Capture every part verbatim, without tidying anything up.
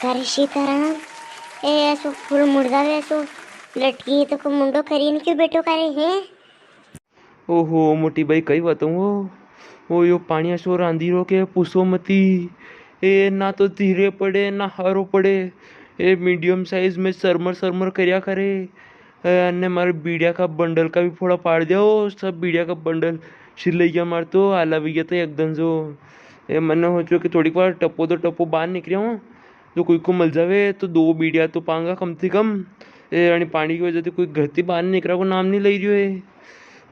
करे सीताराम, ए असो फूल मुरझावे, असो लटकी तो को मुंडो करीन क्यों बैठो करे है? ओहो मोटी बाई, कई बताऊं हो, ओ यो पाणी असो रांधी रो के पूछो मती। ए ना तो धीरे पड़े ना हारो पड़े, ए मीडियम साइज में सरमर सरमर करया करे। ए, अने मारे बीड़िया का बंडल का भी फोड़ा पाड़ दिया, ओ सब बीड़िया का बंडल सिलैया मार तो आला भी गया तो एकदम जो। ए, मने सोचो कि थोड़ी बार टप्पो तो टप्पो बाहर निकले हो, जो कोई को मिल जावे तो दो बीड़िया तो पांगा कम से कम। ए, अने पाणी की वजह से कोई घर से बाहर निकला को नाम नहीं ले रही है।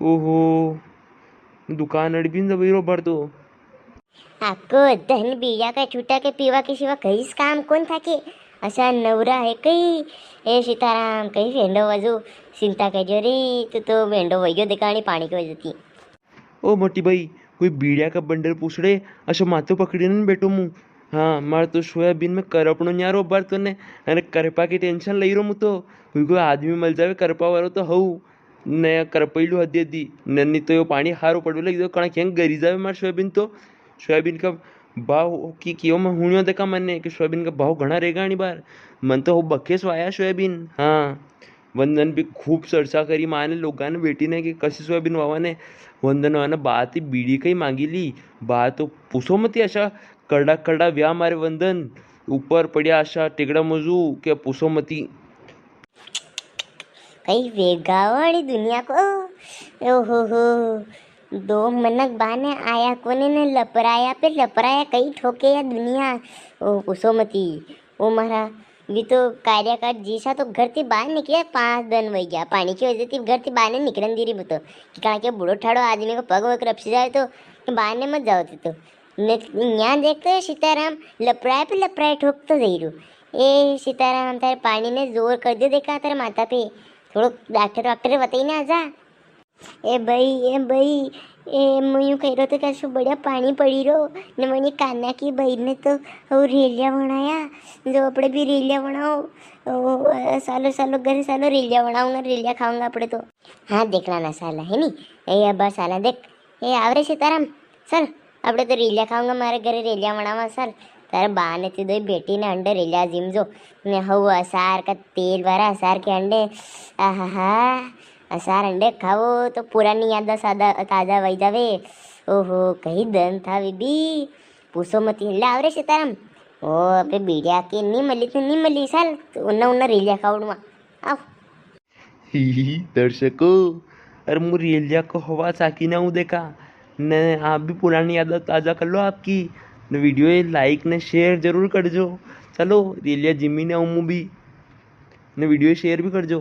ओहो, दुकान अड़ भी न दबाई रो भर तो। आको दन बीड़िया का छूटा के पीवा के सिवा कईस काम कोन था के? असा नवरा है कई? ए सीताराम, कई फेंडो वजू चिंता करजो रे, तू तो फेंडो वयो दिखाणी पाणी की वजह थी। ओ मोटी बाई, कोई बीड़िया का बंडल पूछड़े, असो माथो पकड़ी ने बैठो मु। हाँ, मारे तो सोयाबीन में करपणो न्यारो बार तो ने, अरे करपा की टेंशन लई रो मु तो। कोई, कोई आदमी मिल जावे करपा वालो तो हऊ। ने करपैलू हदी हदी, ने नी तो यो पाणी हारो पड़वे लगी दो, कणा खें गरी जावे मार सोयाबीन तो। सोयाबीन का भाव की कियो मैं हुणियो देखा मने कि सोयाबीन का भाव घणा रेगा अणी बार। मन तो हो बखेस वाया सोयाबीन। हाँ, वंदन भी खूब चर्चा करी माने लोगां ने बेटी ने कि कसी सोयाबीन वावा ने। वंदन वाने बात ही बीड़ी कई मांगी ली। बात तो पूछो मती, असा करड़ा करड़ा व्या मारे वंदन। ऊपर पड़िया असा टेकड़ा मजू के पूछो मती। कई वेगा वाली दुनिया को। ओहो हो, दो मनक बाने आया कोने ने लपराया पे लपराया कई ठोके या दुनिया। ओ पूछो मती। ओ मारा, वी तो कार्यकाट जीसा तो घर थी बाहर निकले पांच दिन वई गया। पाणी की वजह थी घर थी बाहर नी निकलन दी री वो तो। कि कणा के बूढ़ो ठाड़ो आदमी को पग वग रपसी जावे तो बाहर ने मत जाओ थी तो। ने न्या देखतो है सीताराम लपराए पे लपराए ठोकतो जई रू। ए सीताराम, थारे पाणी ने जोर कर दियो देखा थारे माथा पे। थोड़ो डॉक्टर वॉक्टर बताई ने आजा। ए भाई, ए भाई, ए मूं यूं कई रो तो के असो बढ़िया पाणी पड़ी रो, ने मने काना की बई ने तो वो रेलिया बनाया, जो आपणे भी रेलिया बनाओ। ओ, सालो सालो घरे सालो रेलिया बनाऊंगा, रेलिया खाऊंगा आपणे तो। हाँ, देखला ना साला, है नी? ए, अब साला देख, ए, आवरे सीताराम, चल, आपणे तो रेलिया खाऊंगा, मारे घरे रेलिया बनावा, चल। तारे बा ने ती दोई बेटी ने अंडे रेलिया जिमजो, ने हव असार का तेल वाला असार के अंडे, आहाहा, असार अंडे खाओ तो पुरानी यादा सादा, ताजा वई जावे। ओहो, कई दन था बीबी, पूछो मती। ले आवरे सीताराम, ओ, अबे बीड़िया के नी मली तो नी मली, चल, उन्ना उन्ना रेलिया खावड़वा, आओ। ही, दर्शकों, अरे मूं रेलिया को हवा चाकी ना हूँ देखा, ने आप भी पुरानी याद ताजा कर लो आपकी, ने वीडियो ये like ने share जरूर कर जो। चलो, रेलिया जिमी ने हूँ मूं भी, ने वीडियो ये share भी कर जो।